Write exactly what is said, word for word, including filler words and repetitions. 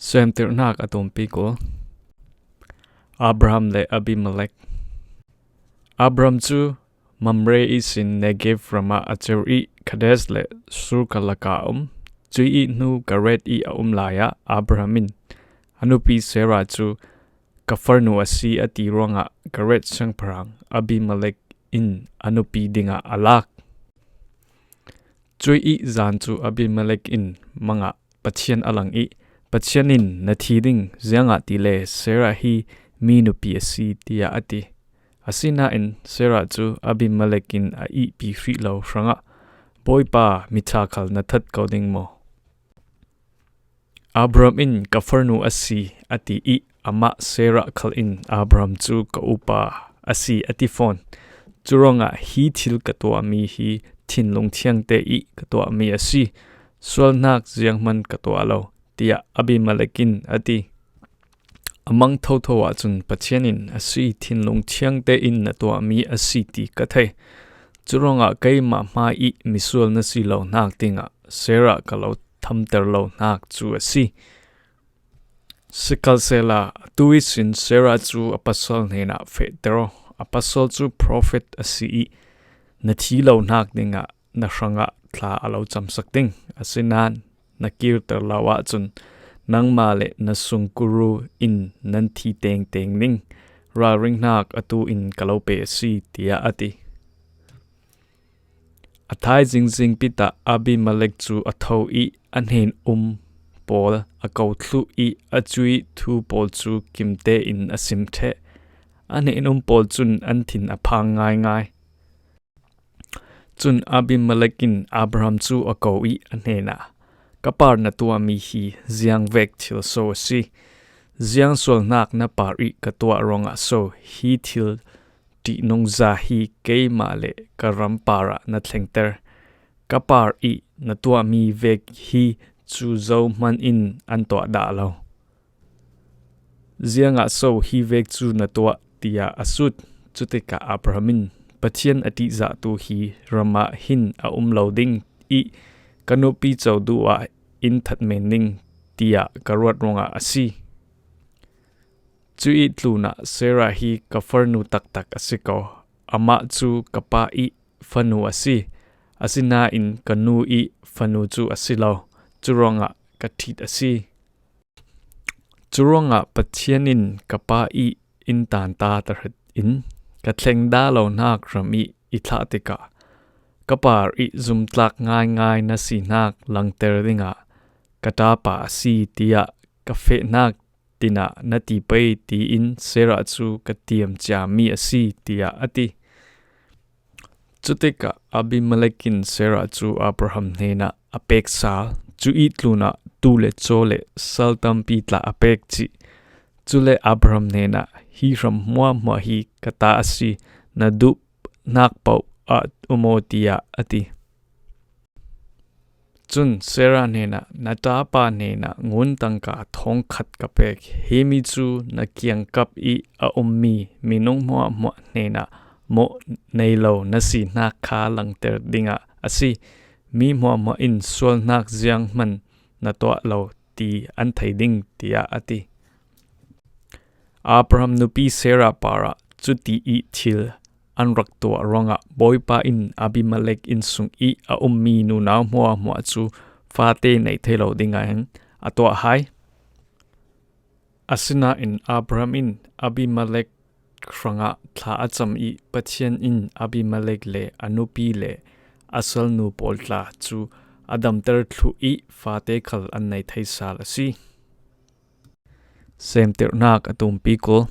Semtirhnak a tumpi kul. Abraham le Abimelek. Abraham cu Mamre ihsin Negev ramah a cer ih Kadesh le Sur kar lakah a um. Cuih ih hnu Gerar ih a um lai ah Abraham in a nupi Sarah cu ka farnu a si a ti ruangah Gerar siangpahrang Abimelek in a nupi dingah a lak. Cuih ih zan cu Abimelek in mangah Pathian a lang ih, Pathian in na thi ding, ziangahtile Sarah hi mi nupi a si, tiah a ti. Asinain Sarah cu Abimelek in a ihpi hrih lo hrangah, Bawipa, miṭha khal na that ko ding maw? Abraham in ka farnu a si, a ti ih, amah Sarah khal in Abraham cu ka upa a si, a ti fawn. Curuangah hi thil ka tuahmi hi thinlung thiangte ih ka tuahmi a si, sualnak zianghman ka tuah lo, tiah Abimelek in a ti. A mang thotho ahcun Pathian in a si thinlung thiangte in na tuahmi a si ti ka thei. Curuangah keimah hmai ih misual na si lo hnak dingah Sarah ka lo thamter lo hnak cu a si. Sikhalsehla atu ihsin Sarah cu a pasal hnenah fehter aw. A pasal cu profet a si ih na thi lo hnak dingah na hrangah thla a lo camsak ding. Asinain na kirter lo ahcun nangmah le na sungkuru in nan thi tengteng ding. Ralringhnak atu in ka lo pe a si, tiah a ti. A thaizing zingpit ah Abimelek cu a tho ih a hnen um pawl a ko thluh ih a cuih thu pawl cu kimte in a sim ṭheh. A hnen um pawl cun an thin a phang ngaingai. Cun Abimelek in Abraham cu a ko ih a hnenah, Ka par na tuahmi hi ziang vek thil so a si? Ziang sualnak na par ih ka tuah ruangah so hi thil ṭihnungza hi keimah le ka ram parah na thlengter? Ka par ih na tuahmi vek hi cu zohman in an tuah dah lo. Ziangah so hi vek cu na tuah? Tiah a sut. Cutikah Abraham in, Pathian a ṭihzahtu hi ramah hin a um lo ding ih ka nupi co duh ah in that men ding, tiah ka ruat ruangah a si. Cuih tlunah Sarah hi ka farnu taktak a si ko. Amah cu ka pa ih fanu a si. Asinain ka nu ih fanu cu a si lo. Curuangah ka ṭhit a si. Curuangah Pathian in ka pa ih in tanta tahrat in ka thleng dah lo hnak ram ih i thlah tikah ka par ih zumtlak ngaingai na si hnak langter dingah ka ṭapa a si, tiah ka feh hnak tinah na ti pei, tiin Sarah cu ka tiam ciami a si, tiah a ti. Cutikah Abimelek in Sarah cu Abraham hnenah a pek sal. Cuih tlunah tuu le caw le sal tampi tla a pek cih. Cule Abraham hnenah, Hi hram hmuahhmuah hi ka ta a si, na duh hnak paoh ah um aw, tiah a ti. Cun Sarah hnenah, Na ṭapa hnenah ngun tangka thawngkhat ka pek. Himi cu na kiangkap ih a ummi minung hmuahhmuah hnenah mawh nei lo na si hnak kha langter dingah a si. Mi hmuahhmuah in sualnak zianghman na tuah lo ti an thei ding, tiah a ti. Abraham nupi Sarah parah cuti ih thil an rak tuah ruangah Bawipa in Abimelek inn sung ih a ummi nunau hmuahhmuah cu fate nei thei lo dingah hin a tuah hai. Asinain Abraham in Abimelek hrangah thla a cam ih Pathian in Abimelek le a nupi le a salnu pawl tla cu a damter thluh ih fate khal an nei thei sal a si. Semtirhnak a tumpi kul.